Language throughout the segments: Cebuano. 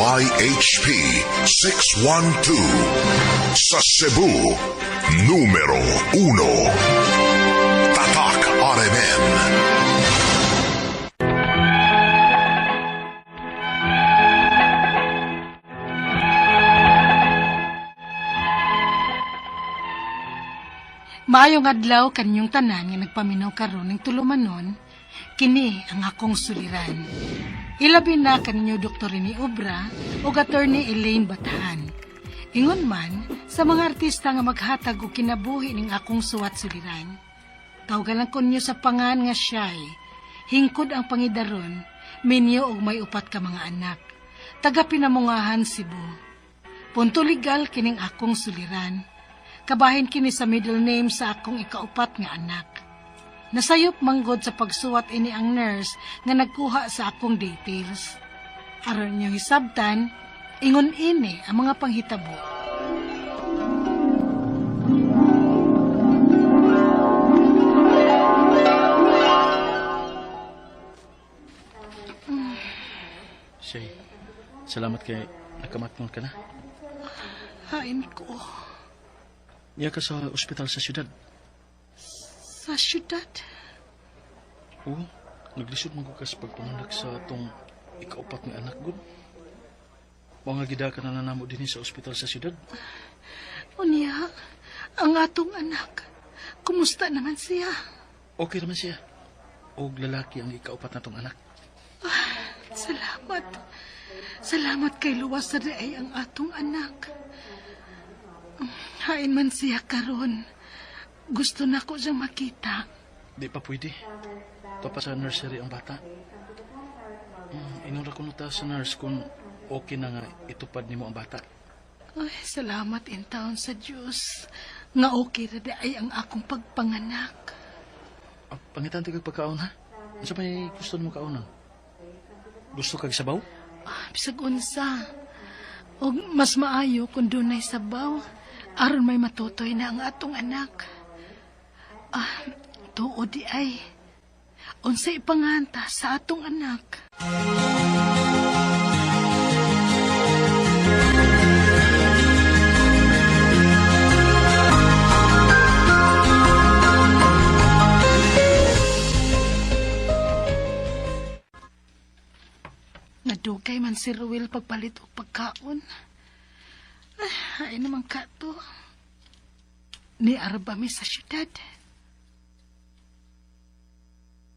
DYHP 612. Sa Cebu, numero 1. Tatak RMN. Maayong adlaw kaninyong tanan nga nagpaminaw karon ning tulumanon, kini ang akong suliran. Ilabi na kaninyo Dr. Rene Obra ug Attorney Elaine Batahan. Ingon man sa mga artista nga maghatag og kinabuhi ning akong suwat suliran. Tawgan lang ko ninyo sa pangan nga siya'y, hingkod ang pangidaron, minyo og may upat ka mga anak. Taga Pinamungahan, Cebu. Punto legal kining akong suliran. Kabahin kini sa middle name sa akong ikaupat nga anak. Nasayop manggod sa pagsuwat ini ang nurse nga nagkuha sa akong details. Aron niyo hisabtan, ingon ini ang mga panghitabo. Shay, salamat kay nakamatngon ka na. Hain ko. Niya ka sa ospital sa syudad. Sa syudad? Oo, naglisod man ko ka sa pagpanganak sa atong ikaupat nga anak, gud. Mga gida ka na namo dinhi sa ospital sa syudad. Unya, ang atong anak, kumusta naman siya? Okay naman siya. Og lalaki ang ikaupat natong anak. Ah, salamat. Salamat kay luwas sa diay ang atong anak. Hain man siya karon. Gusto na ko siyang makita. Di pa pwede. Ito pa sa nursery ang bata. Inura ko na sa nurse kung okay na nga itupad nimo ang bata. Ay, salamat in town sa Diyos. Nga okay ra di ay ang akong pagpanganak. Ah, pangitan ti kag pagkaon ha? Unsa may gusto nimo kaonon? Gusto kag sabaw? Ah, bisag unsa. Og mas maayo kung dunay sabaw. Aron may matutoy na ang atong anak. Ah, tuo di ay. Unsa ipanganta sa atong anak? Nadugay man si Ruel pagpalit og pagkaon. Ay, ay naman ka to. Ni arba mi sa syudad.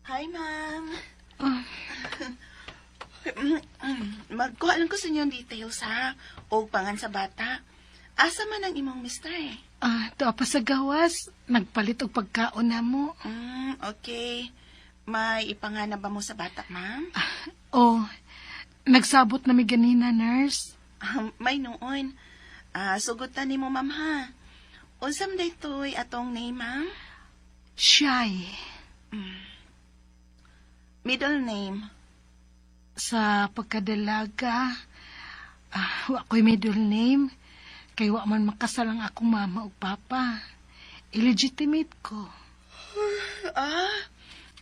Hi, ma'am. Ah. Magkuha lang ko sa inyong details, ha? O pangan sa bata. Asa man ang imong mister, eh? Ah, tuwa pa sa gawas. Nagpalit og pagkaon na mo. Okay. May ipangana ba mo sa bata, ma'am? Ah, oh, nagsabot na mi ganina, nurse. Ah, may noon. Ah, sugutan ni mo, ma'am, ha? Unsam daytoy atong name, ma'am? Shy. Middle name? Sa pagkadalaga, wa ko'y middle name. Kay wa man makasal ang akong mama ug papa. Illegitimate ko. Ah,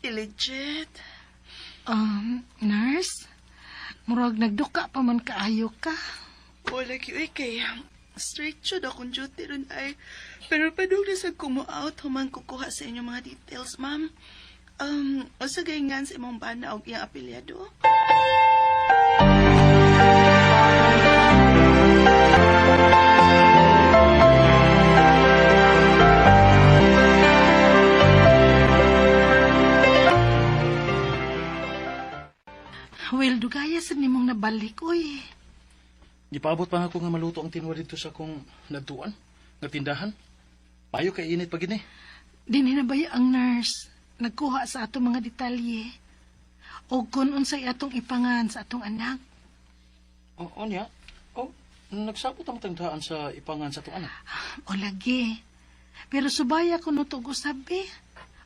illegit. Nurse, murag nagduka pa man kaayo ka. Wala gyud kay straight jud akong duty ron ay. Pero padung na sad ko mo out human kukuha sa inyong mga details, ma'am. Unsa gayngan sa imong bana og iyang apelyado? Well, dugaya sa nimong nabalik, oy. Gipaabot pa ako nga maluto ang tinwa dito sa akong nagtuan, nga tindahan. Payo kay init pa gini. Dinhi na ba ang nurse? Nagkuha sa atong mga detalye. O kung unsay atong ipangan sa atong anak. O, niya. O, nagsabot ang tangdaan sa ipangan sa atong anak. O lagi. Pero subaya ko no tug usabi.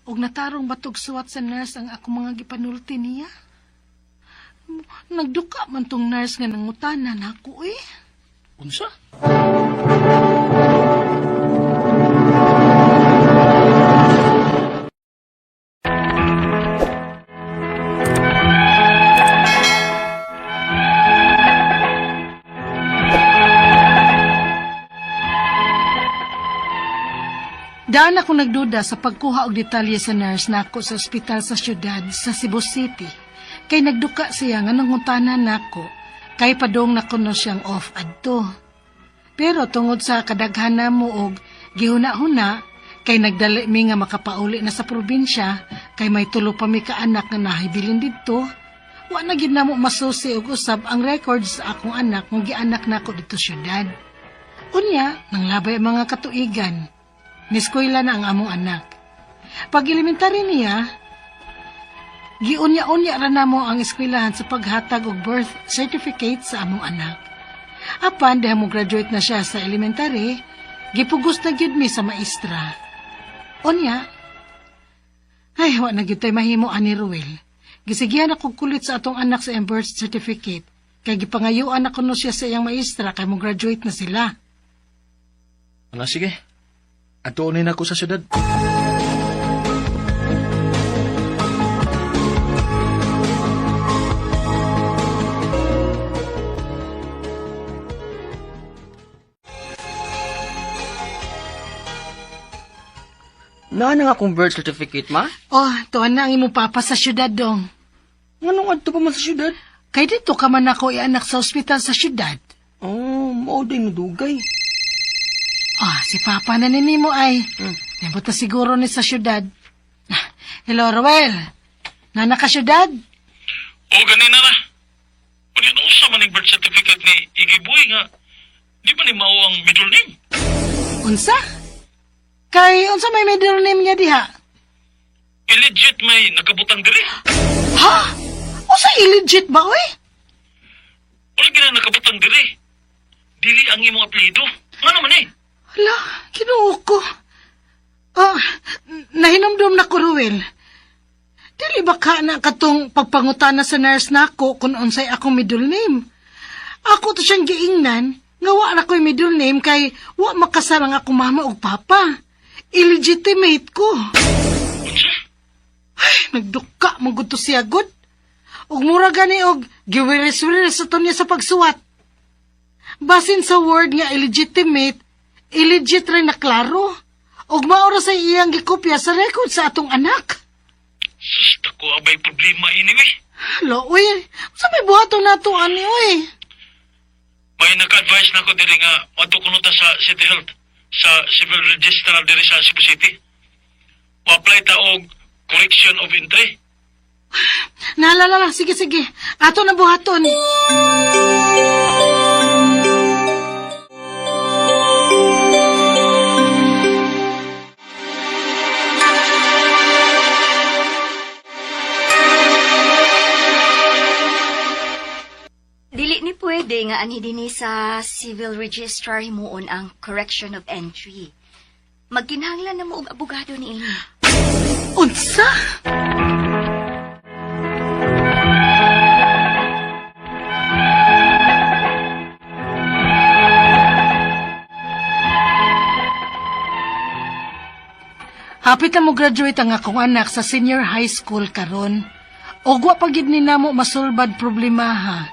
Og natarong batog suwat sa nurse ang akong mga gipanulti niya. Nagduka man tong nurse nga nangutana nako eh. Unsa? Daan ako nagduda sa pagkuha og detalye sa nurse nako sa ospital sa syudad sa Cebu City. Kay nagduka siya nga nangutana nako kay padong na kuno siyang off adto. Pero tungod sa kadaghan namo og gihuna-huna kay nagdali mi nga makapauli na sa probinsya kay may tulo pa mi ka anak nga nahibilin didto. Wa na gid namo masusi og usab ang records sa akong anak nga gianak nako didto syudad. Unya, nanglabay ang mga katuigan. Niskwela na ang among anak. Pag elementary niya, giunya-unya ra namo ang eskwelahan sa paghatag og birth certificate sa among anak. Apan diha mo graduate na siya sa elementary, gipugos na gyud mi sa maestra. Unya, ay, wa na gyud tay mahimo ani Ruel. Gisigihan ako kulit sa atong anak sa iyang birth certificate. Kay gipangayuan ako no siya sa iyang maestra kay mo graduate na sila. Ala, sige. Adtuon ni nako sa syudad. Naa na nga akong birth certificate, ma? Oh, tuan na ang imong papa sa syudad dong. Nganong adto pa man sa syudad? Kay dito ka man ako ianak sa ospital sa syudad. Oh, mao day nadugay. Ah, si papa na ninimo ay. Nabot na siguro ni sa syudad. Ah, hello, Ruel. Nana ka syudad? O, gani na ra. Unya na usa man ning birth certificate ni Iggy Boy nga di ba ni mao ang middle name? Unsa? Kay unsa may middle name niya diha? Illegit may nakabutang diri. Ha? Unsa illegit ba oy? Wala gina nakabutang diri. Dili ang imong apelyido. Ngano man eh? Hala, Ginoo ko. Ah, nahinomdom na ko, Ruel. Dili ba ka na katong pagpangutana sa nurse nako kung unsay akong middle name? Ako to siyang giingnan, nga wa na ko'y middle name kay wa makasal ang akong mama ug papa. Illegitimate ko. Unsa? Ay, nagduka, mangud to siya gud. Ug mura gani og giwiris-wiris sa to niya sa pagsuwat. Basin sa word nga illegitimate, illegit rin na klaro. Ug mao ra sa iyang gikopya sa record sa atong anak. Sus, dako abay problema ini we. Hala, uy, sa may buhaton nato ani, uy. May naka-advise na ko diri nga adto kuno ta sa City Health sa Civil Registrar diri sa Cebu City. Mo-apply ta og correction of entry. Naalala, sige, sige. Ato na buhaton. Dili ni pwede nga anhi dinhi sa civil registrar himuon ang correction of entry. Magkinahanglan na mo og abogado niini. Unsa? Hapit na mo graduate ang akong anak sa senior high school karon. Og wa pa gid ni namo masulbad problemaha.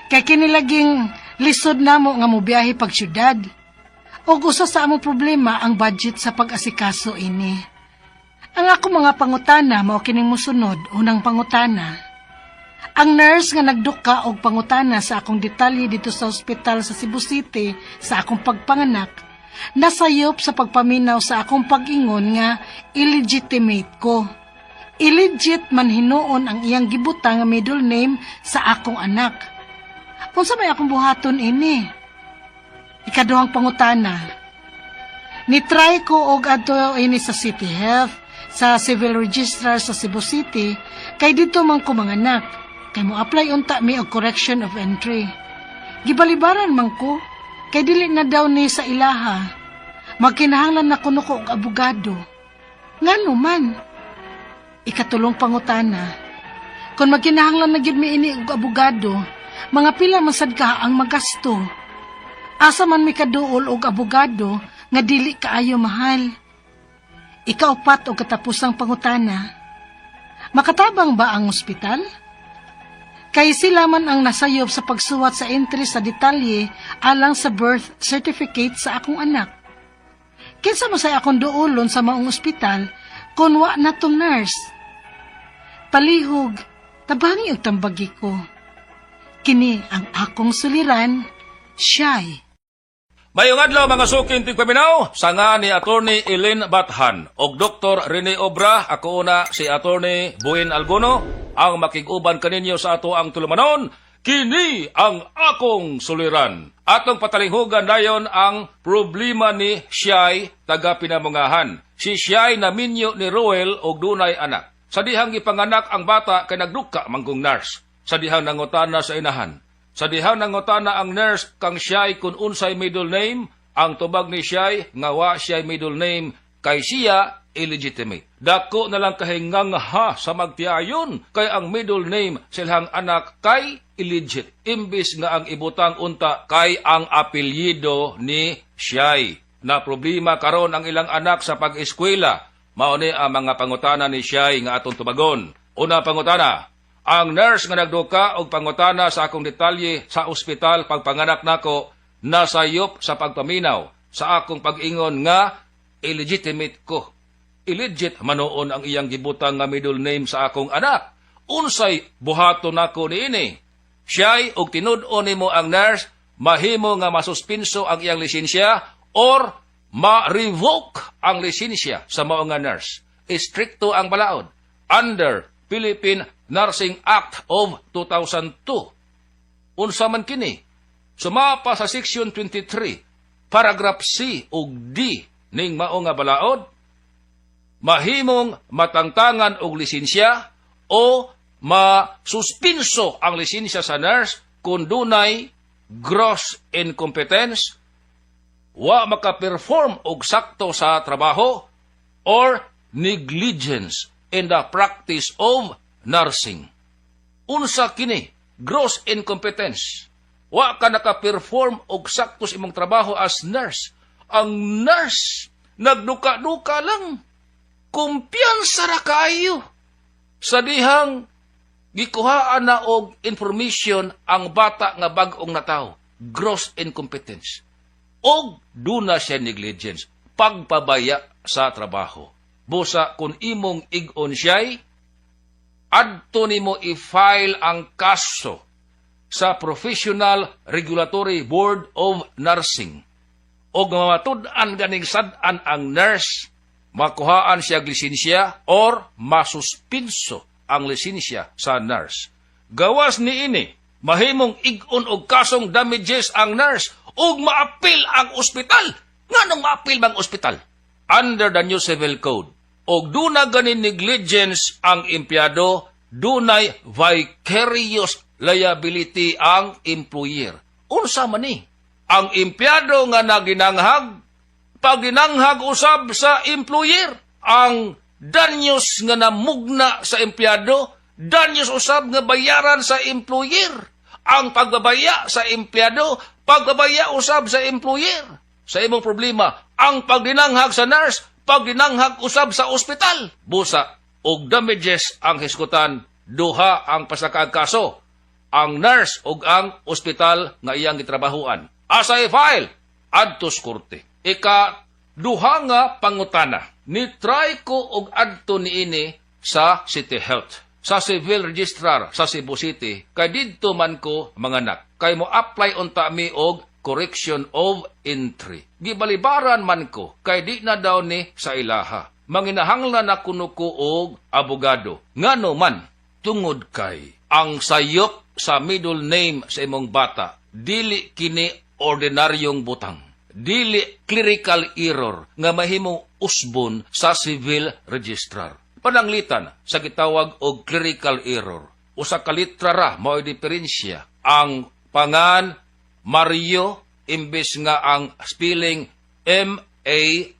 Kay kini laging lisod namo nga mobiyahe pag syudad. Og usa sa among problema ang budget sa pag-asikaso ini. Ang ako mga pangutana mao kining mosunod, unang pangutana. Ang nurse nga nagduka og pangutana sa akong detalye dito sa ospital sa Cebu City sa akong pagpanganak, nasayop sa pagpaminaw sa akong pag-ingon nga illegitimate ko. Illegit man hinuon ang iyang gibutang nga middle name sa akong anak. Unsa may akong buhaton ini? Ikaduhang pangutana. Ni-try ko og adto ini sa City Health, sa Civil Registrar sa Cebu City, kay didto man ko manganak. Kay mo apply unta mi og correction of entry. Gibalibaran man ko, kay dili na daw ni sa ilaha. Magkinahanglan na kuno ko og abogado. Ngano man? Ikatulong pangutana. Kung magkinahanglan na gyud mi ini og abogado, mga pila man sad ka ang magasto. Asa man mi kaduol og abogado nga dili kaayo mahal. Ikaupat og katapusang pangutana. Makatabang ba ang ospital? Kay sila man ang nasayop sa pagsuwat sa entry sa detalye alang sa birth certificate sa akong anak. Kinsa man say akong duolon sa maong ospital kung wa na tong nurse? Palihog, tabangi og tambagi ko. Kini ang akong suliran, Siya'y. Mayong adlaw, mga suking tigpaminaw, sanga ni Attorney Elaine Bathan og Dr. Rene Obra, ako una si Attorney Buin Alguno, ang makig-uban kaninyo sa ato ang tulumanon, kini ang akong suliran. Atong patalinghugan dayon ang problema ni Siyay, taga Pinamungahan. Si Siyay naminyo ni Ruel og dunay anak. Sa dihang gipanganak ang bata kay nagduka manggong nurse. Sa dihang nangutana sa inahan. Sa dihang nangutana ang nurse kang Siyay kung unsay middle name, ang tubag ni Siyay nga wa siya'y middle name kay siya illegitimate. Dako na lang kahingangha sa magtiayon kay ang middle name sa ilang anak kay illegit. Imbis nga ang ibutang unta kay ang apelyido ni Siyay. Na problema karon ang ilang anak sa pag-eskwela. Mao ni ang mga pangutana ni Siyay nga atong tubagon. Una pangutana, ang nurse nga nagduka og pangutana sa akong detalye sa ospital pagpanganak nako nasayop sa pagpaminaw sa akong pag-ingon nga illegitimate ko. Illegit manoon ang iyang gibutang nga middle name sa akong anak. Unsay buhaton nako niini? Siya'y og tinud-on nimo ang nurse, mahimo nga masuspinso ang iyang lisensya or ma-revoke ang lisensya sa mao nga nurse. Istrikto ang balaod under Philippine Nursing Act of 2002. Unsa man kini? Sumapa sa Section 23, paragraph C ug D ning mao nga balaod, mahimong matangtangan og lisensya o masuspinso ang lisensya sa nurse kung dunay gross incompetence, wa maka-perform og sakto sa trabaho, or negligence in the practice of nursing. Unsa kini? Gross incompetence. Wa ka naka-perform og sakto sa imong trabaho as nurse. Ang nurse nagduka-duka lang. Kumpiyansa ra kaayo. Sa dihang gikuhaan na og information ang bata nga bag-ong natawo. Gross incompetence. Og duna siya negligence. Pagpabaya sa trabaho. Busa kung imong ig-on, Siya'y, adto nimo i-file ang kaso sa Professional Regulatory Board of Nursing. Og matud-an ganing sad-an ang nurse, makuhaan siya lisensya or masuspinso ang lisensya sa nurse. Gawas ni ini, mahimong ig-on og kasong damages ang nurse ug maapil ang ospital. Nganong maapil bang ospital? Under the new civil code. Og duna gani negligence ang empleyado, dunay vicarious liability ang employer. Unsa man ni? Ang empleyado nga naginanghag, paginanghag usab sa employer, ang danyos nga namugna sa empleyado, danyos usab nga bayaran sa employer. Ang pagbabaya sa empleyado, pagbabaya usab sa employer. Sa imong problema, ang pagdinanghag sa nurse, pagdinanghag usab sa ospital. Busa, og damages ang hisgutan, duha ang pasakaag kaso, ang nurse ug ang ospital nga iyang gitrabahuan. Asa i-file? Adto sa korte. Ika duha nga pangutana. Ni try ko og adto niini sa City Health, sa Civil Registrar sa Cebu City, kay didto man ko manganak. Kay mo apply unta mi og correction of entry. Gibalibaran man ko kay di na daw ni sa ilaha. Manginahanglan na kuno ko og abogado. Ngano man? Tungod kay ang sayop sa middle name sa imong bata dili kini ordinaryong butang. Dili clerical error nga mahimong usbon sa civil registrar. Pananglitan sa gitawag og clerical error, usa ka litra ra mao'y diferensya. Ang pangan Mario, imbes nga ang spelling Mario,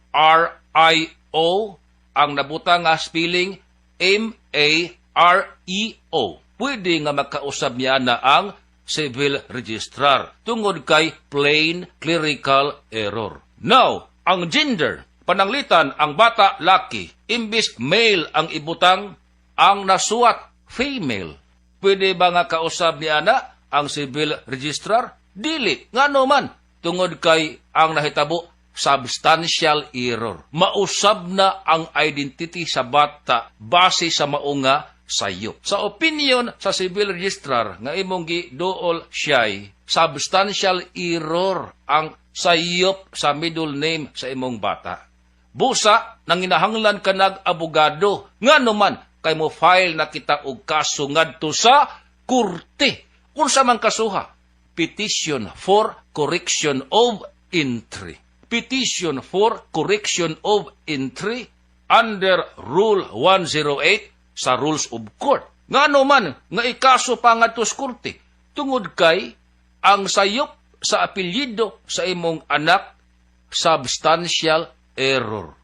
ang nabutang nga spelling Mareo. Pwede nga makausab niya na ang civil registrar tungod kay plain clerical error. Now, ang gender, pananglitan ang bata laki, imbis male ang ibutang, ang nasuwat female. Pwede ba nga kausab niya na ang civil registrar? Dili. Ngano man? Tungod kay ang nahitabo Substantial error. Mausab na ang identity sa bata base sa mao nga sayop. Sa opinion sa civil registrar nga imong giduol siya'y substantial error ang sayop sa middle name sa imong bata. Busa, nanginahanglan ka nag abogado. Ngano man, kay mo file na kita og kaso ngadto sa korte. Unsa man kasuha? Petition for correction of entry. Petition for correction of entry under Rule 108 sa Rules of Court. Ngano man nga ikaso pa ngadto sa korte tungod kay ang sayop sa apelyido sa imong anak, substantial error.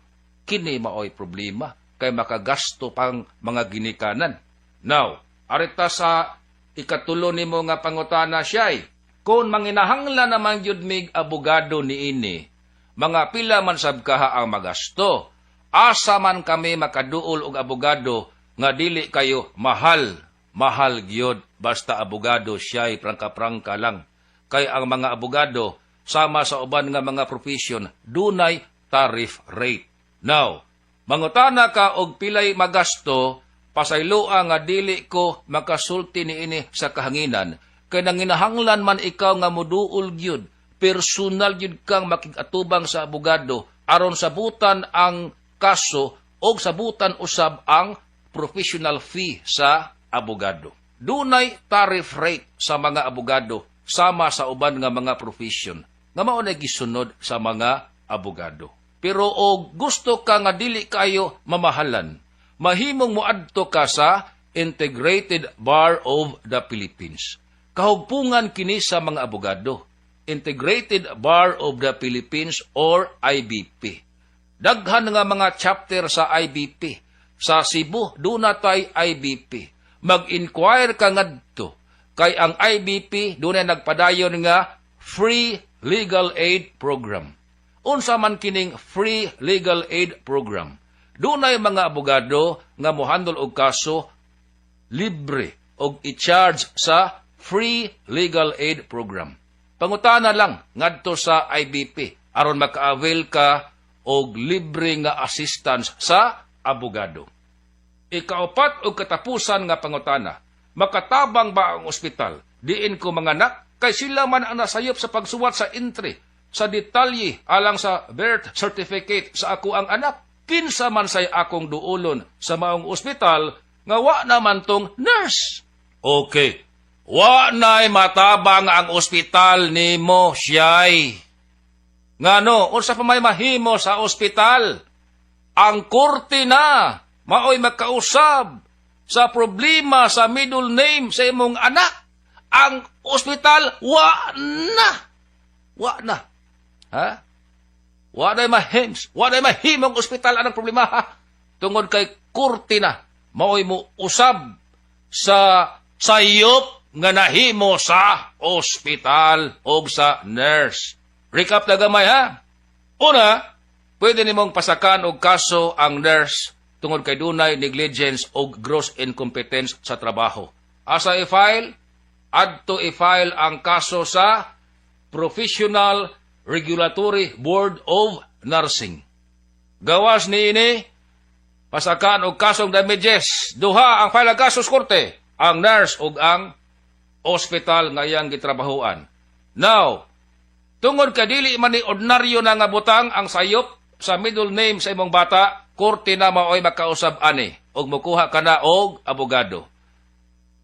Kini maoy problema kay makagasto pang mga ginikanan. Now, arita sa ikatulo nimo nga pangutana siya'y, kung manginahanglan naman gyud mig abogado niini, mga pila man sab kaha ang magasto? Asa man kami makaduol og abogado nga dili kayo mahal? Mahal gyud basta abogado siya'y, prangka-prangka lang. Kay ang mga abogado, sama sa uban nga mga profession, dunay tariff rate. Now, mangutana ka og pilay magasto, pasayloa nga dili ko makasulti niini sa kahanginan kay nanginahanglan man ikaw nga muduol gyud, personal gyud kang makig-atubang sa abogado aron sabutan ang kaso og sabutan usab ang professional fee sa abogado. Dunay tariff rate sa mga abogado sama sa uban nga mga profession nga mao na gisunod sa mga abogado. Pero og gusto ka nga dili kayo mamahalan, mahimong moadto ka sa Integrated Bar of the Philippines. Kahugpungan kini sa mga abogado. Integrated Bar of the Philippines or IBP. Daghan nga mga chapter sa IBP. Sa Cebu, duna tay IBP. Mag-inquire ka ngadto kay ang IBP dunay nagpadayon nga free legal aid program. Unsa man kining free legal aid program? Dunay mga abogado nga mohandle og kaso libre og i-charge sa free legal aid program. Pangutana lang ngadto sa IBP aron maka-avail ka og libre nga assistance sa abogado. Ikaupat og katapusan nga pangutana, makatabang ba ang ospital diin ko manganak kay sila man ang nasayop sa pagsuwat sa entry sa detalye alang sa birth certificate sa ako ang anak? Kinsa man say akong duolon sa maong ospital nga wa naman tong nurse? Okay. Wa na'y matabang ang ospital nimo siyay. Ngano, unsa pa may mahimo sa ospital? Ang korte na maoy makausab sa problema sa middle name sa imong anak. Ang ospital, wa na. Wa na. Ha? Wa na mahims. Wa na mahimong ospital anang problema ha. Tungod kay korte na maoy mo usab sa sayop nga nahimo sa ospital o sa nurse. Recap na gamay ha. Una, pwede nimong pasakan og kaso ang nurse tungod kay dunay negligence o gross incompetence sa trabaho. Asa i-file? Adto i-file ang kaso sa Professional Regulatory Board of Nursing. Gawas niini, pasakan og kasong damages. Duha ang file ang kaso sa korte, ang nurse ug ang ospital nga iyang gitrabahoan. Now, tungod kay dili man ni ordinaryo na nga butang ang sayop sa middle name sa imong bata, korte na maoy makausab ani ug mukuha ka na og abogado.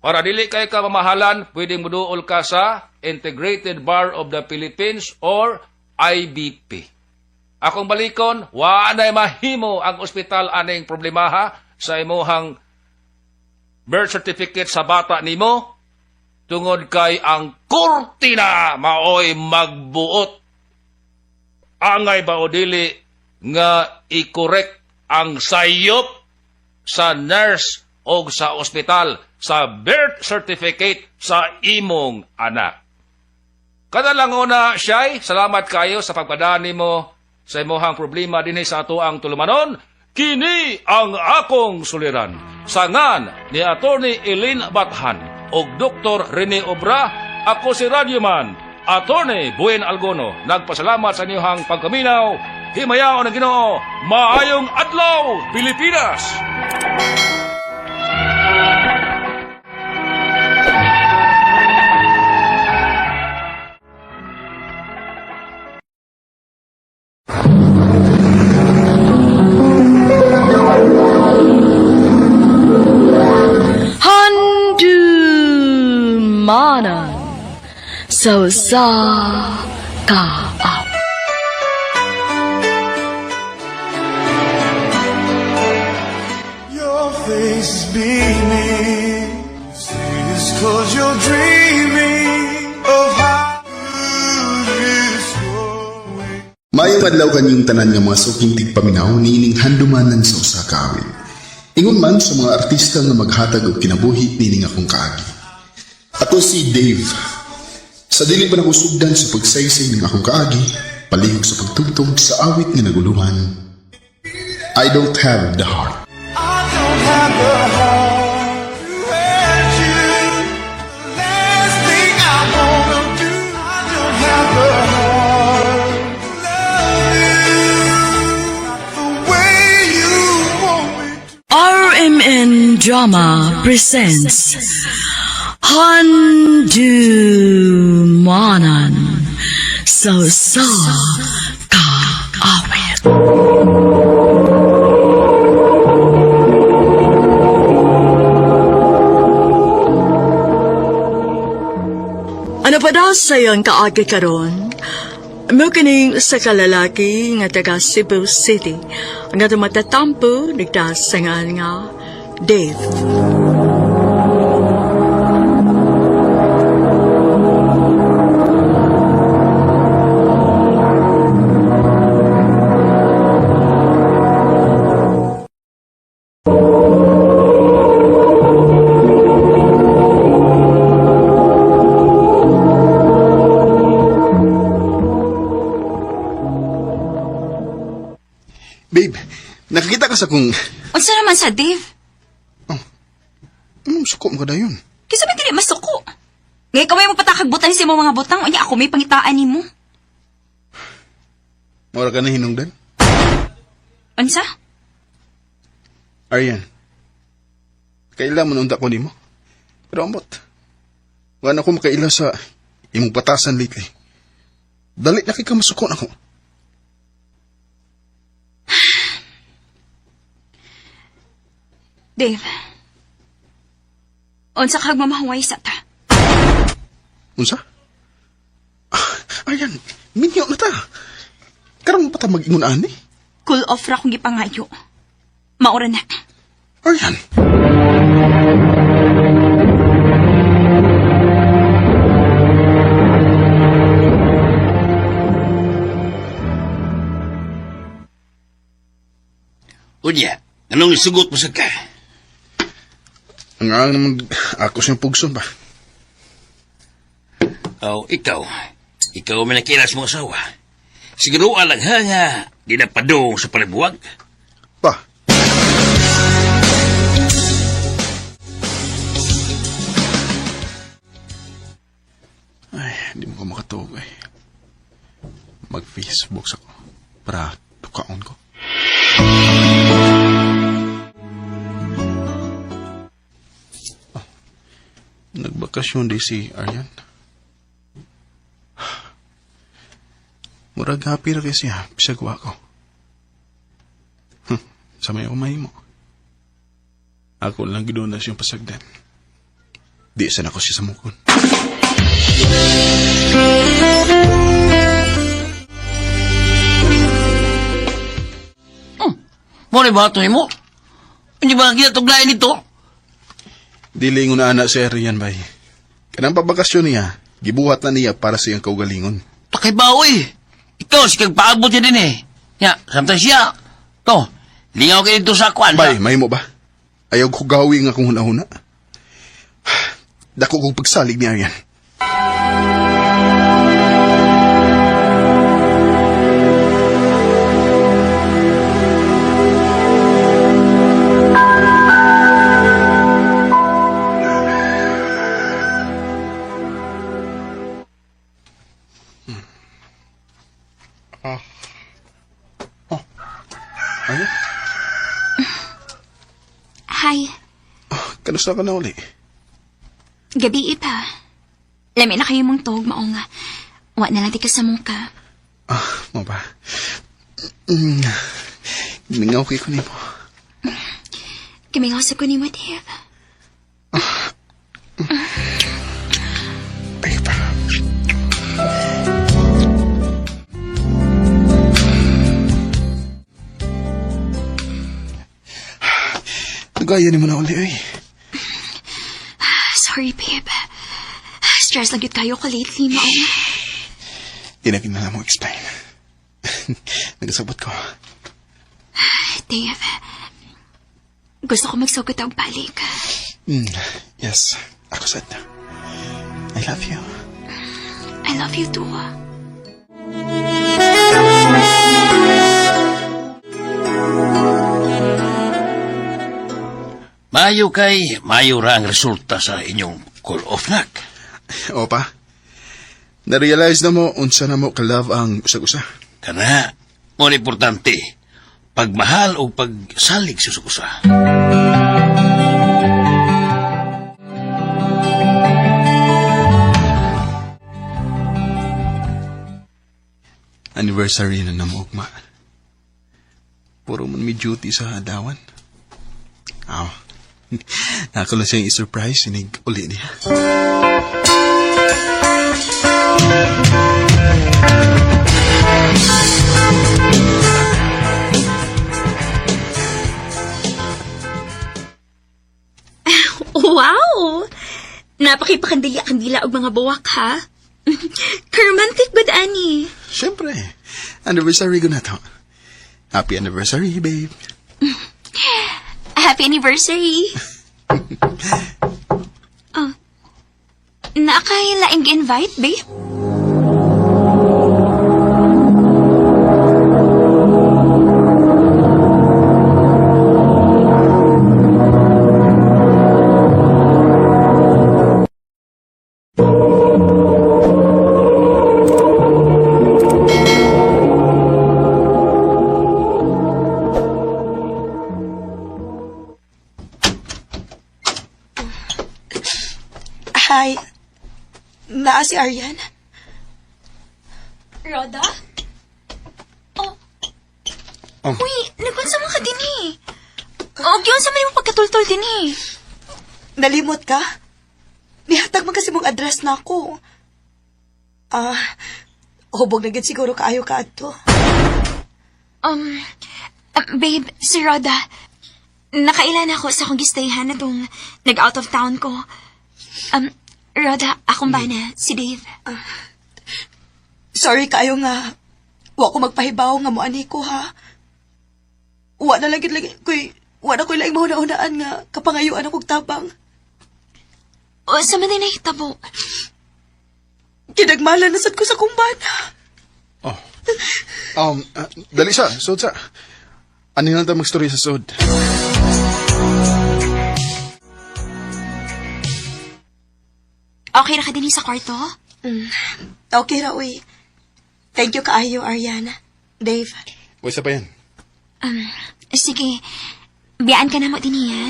Para dili kay ka mamahalan, pwede muduol ka sa Integrated Bar of the Philippines or IBP. Akong balikon, wa na'y mahimo ang ospital aning problemaha sa imuhang birth certificate sa bata nimo tungod kay ang korte na maoy magbuot angay ba o dili nga i-correct ang sayop sa nurse o sa ospital sa birth certificate sa imong anak. Kada lang una, Siyay, salamat kayo sa pagpadani mo sa imuhang problema dinhi sa ato ang tulumanon. Kini ang akong suliran. Sangan ni Attorney Eileen Bathan o Dr. Rene Obra, ako si Radyoman. Attorney Buen Algono, nagpasalamat sa inyong pagkaminaw. Himayaon ang Ginoo, maayong adlaw, Pilipinas! Handumanan sa usa ka Your face is beaming. Say it's 'cause you're dreaming of how good it's going. Maayong adlaw kanyong tanan nga mga suking tigpaminaw niining handumanan sa usa ka awit. Ingon man sa mga artista nga maghatag og kinabuhi niining akong kaagi. Ako si Dave. Sa dili pa nako sugdan sa pagsaysay ng akong kaagi, palihog sa pagtugtog sa awit nga naguluhan. I don't have the heart. I don't have the heart to hurt you. Last thing I wanna do, I don't have the heart to love you the way you want me to. RMN Drama presents Handumanan sa usa ka awit. Ano pa daw sayang kaagi karon? Mo kining sa kalalaki nga taga Cebu City nga tumatatampo nagdasangan nga Dave. Babe, nakakita ka sa kung Unsa naman sa Dave? anong suko mo ka dayon? Kisa may dili masuko. Ngay kamay mo patakagbutan sa imong mga butang, unya ako may pangitaan nimo. Mura ka na hinungdan? Unsa? Aryan, kaila mo naunta ko nimo. Pero ambot, wala na ko makaila sa imong batasan lately. Dali na kay ka masuko na ko. Dave. Unsa kag mamahuway sa ta? Unsa? Ah, Aryan, minyo na ta. Karon pa ta mag-ingon ani. Cool off ra kong gipangayo. Maura na. Aryan. Unya, anong isugot mo sa ka? Ang ang naman ako siyang pugson ba. Oh, ikaw. Ikaw may nakilas mong asawa. Siguro alang ha nga, di na padung sa palibuwag. Pa. Ay, di mo ko makatuog eh. Mag-Facebook sa ko para tukaon ko. Oh, nagbakasyon di si Aryan. Murag happy ra kay siya, bisag wa ko. Sa may umay mo. Ako lang giduna siyang pasagdan. Di sana ko siya samukon. Mo ni ba ito mo? Hindi ba kinatuglayan nito? Dili na ana si Arian bay. Kanang pabakasyon niya, gibuhat na niya para sa iyang kaugalingon. Takay ba, oy? Ikaw, si kag paabot niya din eh. Ya, samtang siya. To, lingaw kayo dito sa kwan. Bay, may mo ba? Ayaw ko gawi nga kung huna-huna. Dako kong pagsalig ni Arian. Kanusta ka na uli? Gabi pa. Lami na kayo mong tog, mao nga. Wa na lang di ka sa muka. Ah, mo ba? Mingaw kay ko nimo. Kimingaw sa kunin mo, Dave. Ay pa. Nagaya ni mo na uli, ay. Sorry, babe. Stress lang yun kayo ko lately, mao nga. Di na kinala mo explain. Nagasabot ko. Dave, gusto ko magsugot og balik. Yes, ako sad na. I love you. I love you too. Mayo kay, mayo ra ang resulta sa inyong call off nak. Opa, na-realize na mo unsa na mo ka-love ang usag-usa. Kana, mo na importante, pagmahal o pagsalig sa usa. Anniversary na namo ugma. Puro man may duty sa adawan. Aw. Nako lang siyang i-surprise inig uli niya. Wow! Napakipakandila-kandila og mga buwak, ha? Romantic good, ani. Siyempre, anniversary ko na to. Happy anniversary, babe. Happy anniversary! Oh. Nakailaing invite, babe? Hi. Naa si Arian? Roda? Oh. Oh. Uy, nagpansa mo ka din eh. Og yun sa may pagkatultol din eh. Nalimot ka? Nihatag man kasi mong address na ako. Ah, hubog na gid siguro kaayo ka adto. Um, babe, si Roda. Nakailan ako sa akong gistayhan na tong nag-out of town ko. Roda, akong bana, si Dave. Sorry kaayo nga. Wa ko magpahibaw nga moani ko ha. Wa na lang gid lagi koy wa na koy laing mahuna-hunaan nga kapangayuan akong tabang. O, sa man din nahitabo. Kinagmala na sad ko sa kong bana. Oh. Dali sa, sud sa. Ano lang tayo magstorya sa sud? Okay ra ka din sa kwarto? Okay ra uy. Thank you kaayo Ariana. Dave. Uy, sa pa yan. Sige, biyaan ka na mo din niya.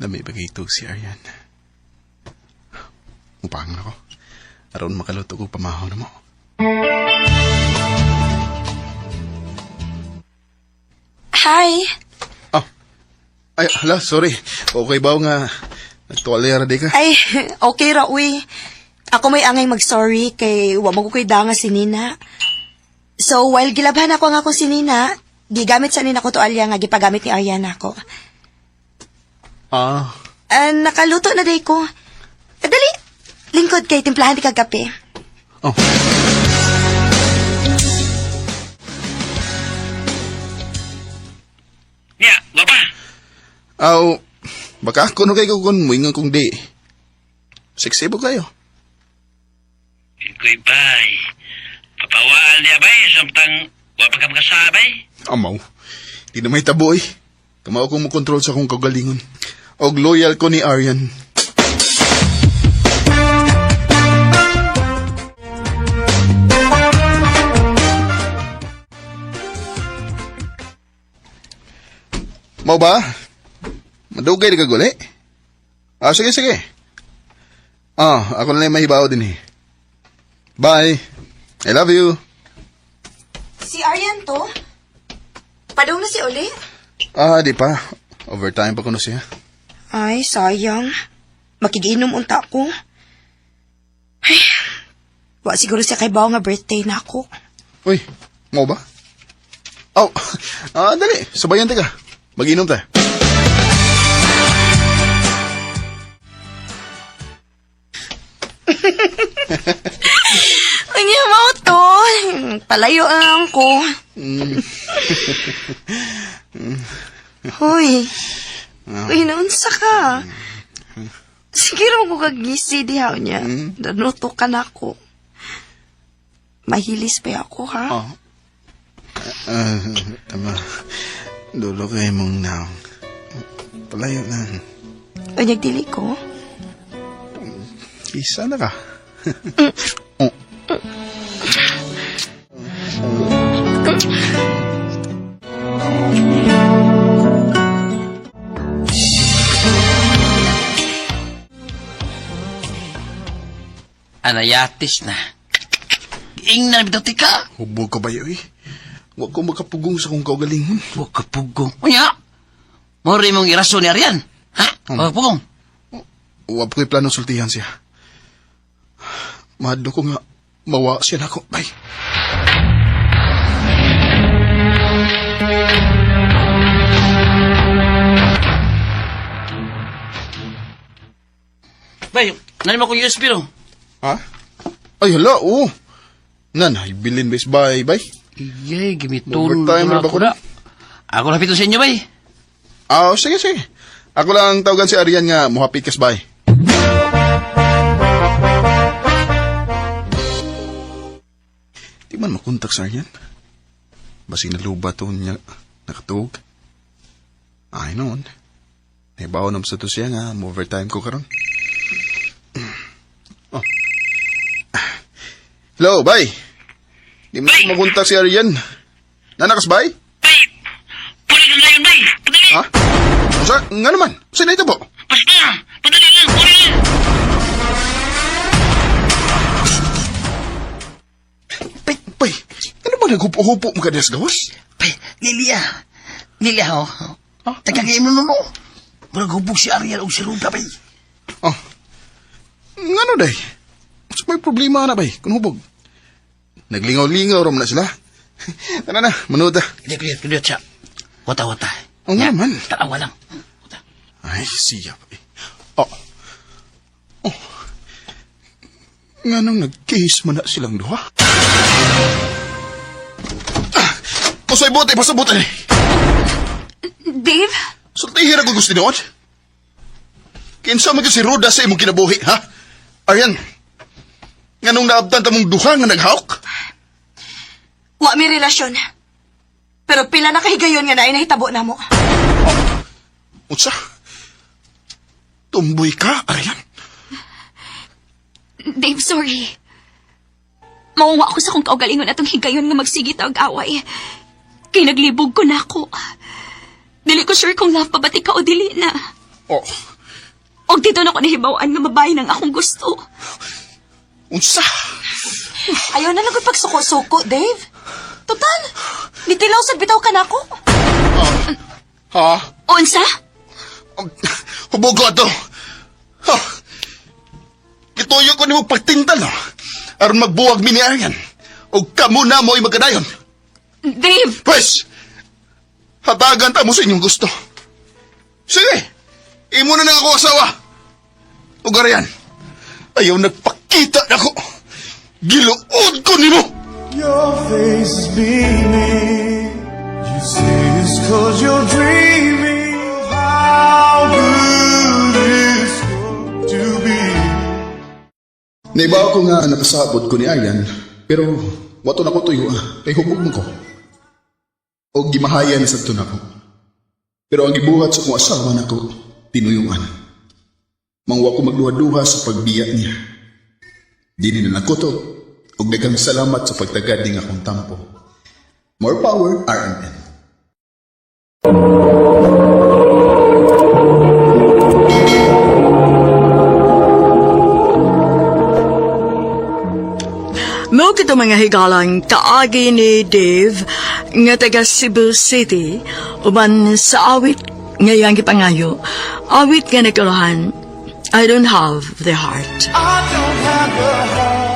Dami bagay ito si Arian. Upang ako. Aron makaluto ko pamahaw na mo. Hi. Oh. Ay, hala, sorry. Okay ba nga nagtuwalya ra di ka? Ay, okay ra uy. Ako may angay mag-sorry kay wa mo ko koy danga si Nina. So, while gilabhan ako nga akong si Nina, gigamit sa nina ko tualya nga gipagamit ni Ariana ako. Ah, Ah, nakaluto na day ko. Ah, dali, lingkod kay timplahan di kag kape. oh. Niya, baba. Aw, baka ako no kay ko kung muingon kung di. Seksi po kayo. Ikoy bay. Papawaan niya bay, samtang wa pa ka makasabay. Amaw, di na may tabo eh. Kamao kong mokontrol sa akong kagalingon. Og loyal ko ni Aryan. Mau ba? Madugay na kaguli? Ah, sige, sige. Ah, ako na lang mahibaw din eh. Bye. I love you. Si Aryan to? Padong na si Oli? Ah, di pa. Overtime pa kuno siya. Ay, sayang. Makiginom unta ko. Ay, wa siguro siya kay nga birthday na ako. Uy, mau ba? Oh, ah, dali. Sabayan ta ka. Mag-inom ta. Unya mo to. Palayo ang ko. Hoy. Uy, naunsa ka. Siguro ko kagisi dihaw niya. Danuto ka na ako. Mahilis pa ako, ha? Oh. Ah, tama. Dulo kay mong naong. Palayo lang. Unyag dili ko. Isa na ka. Oh. Anayatis na. Ingnan bitaw tika. Hubog ka ba yun eh? Huwag ko makapugong sa kong kaugalingon. Huwag ka pugong. Unya, mo rin mong irason ni Arian. Ha? Huwag ka pugong. Huwag ko'y plano sultihan siya. Mahadlo ko nga, mawa siya na ako. Bye. Bay, nanin mo kong USB no? Ha? Ay, hala, oo. Nan, ay, bilin bes, bye, bye. Iyay, gimitulog Overtime na na ba ako ko? na. Ako lapit sa inyo, bay. Ah, oh, sige, sige. Ako lang tawagan si Arian nga, muhapit kas, bye. Di man makontak sa Arian. Basig naluba to niya nakatuog. Ay, noon. Naibaw naman sa to siya nga, overtime ko karon. Oh. Hello, bye. Di man makontak si Arian. Nanakas, bye? Bay! Puli ka ngayon, bay! Padali! Ha? Unsa? Nga naman? Sino ito po? Basta! Padali lang! Puli lang! Bay, bay, ano ba naghupo-hupo mo ka diya sa gawas? Bay, Lilia. Lilia, ho. Tagagay mo no. Murag hubog si Ariel o si Ruda, bay. Oh. Nga no, day? Sa may problema na, bay? Kung hubog. Naglingaw-lingaw ram na sila. Tara na, manood ah. Hindi, kulit, kulit siya. Wata, wata. Oo nga naman. Tanawa lang. Wata. Ay, siya pa eh. Oh. Oh. Nga nung nag-kiss man na silang duha. Ah! Pusoy bote, pasabot eh. Dave? Sultihin ako gusto noon. Kinsa man si Roda sa imong kinabuhi, ha? Aryan, nga nung naabtan ta mong duha nga naghawk? Wa mi relasyon. Pero pila na kahigayon nga naay nahitabo na mo. Unsa? Tumboy ka, Aryan. Dave, sorry. Mawangwa ako sa kong kaugalingon atong higayon nga magsige ta og away. Kay naglibog ko na ako. Dili ko sure kung love pa ba ka o dili na. Oh, Og dito na ko nahibaw-an nga babae nang akong gusto. unsa? Ayaw na lang ko'y pagsuko-suko, Dave. Total, nitilaw sa bitaw ka na ako. Ha? Unsa? Hubog ko ato. Ha? Gituyo ko nimo pagtintal, no? Aron magbuwag mi ni Aryan. O kamo na mo'y magkadayon. Dave! Pwes, hatagan ta mo sa inyong gusto. Sige, imo na nang ako asawa. O Aryan, ayaw nagpakita na ko. Giluod ko nimo. Your face is beaming. You say it's 'cause you're dreaming of how good it's going to be. Naibaw ko nga nakasabot ko ni Aryan, pero wato na ko tuyo ah, kay hubog mo ko. O gimahaya na sad to nako. Pero ang gibuhat sa akong asawa nako, tinuyuan. Mangwa ko magduha-duha sa pagbiya niya. Dili na nako to. Og daghang salamat sa pagtagad ning akong tampo. More power, RMN. Mao kito mga higalang kaagi ni Dave nga taga Cebu City uban sa awit nga iyang gipangayo. Awit nga nagkuluhan, I Don't Have the Heart. I don't have the heart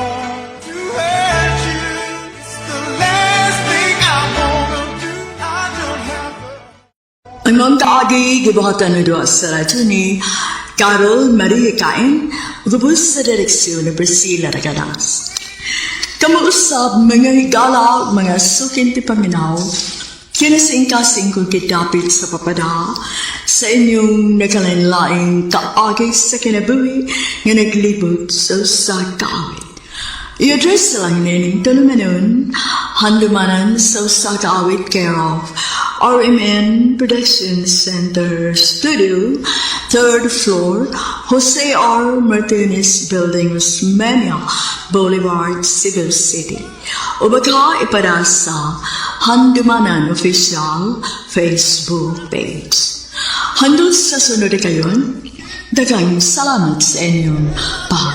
to hurt you. It's the last thing I wanna do. I don't have the Ang mga kaagi gibuhatan na doa sa radyo ni Carol Marie Kain, lubos sa direksyon ni Priscilla Ragadas. Kamuusap mga higala, mga sukin ti paminaw, kinasingkasing kong kidapit sa papada, sa inyong nagkalain-laing kaagi sa kinabuhi nga naglibot sa usa ka awit. I-address lang nining tulumanon, handumanan sa usa ka awit care of RMN Production Center Studio, third floor, Jose R. Martinez Building, Osmeña Boulevard, Cebu City. O baka ipada sa Handumanan Official Facebook page. Handol sa sunod kayon, daghang salamat sa inyong pag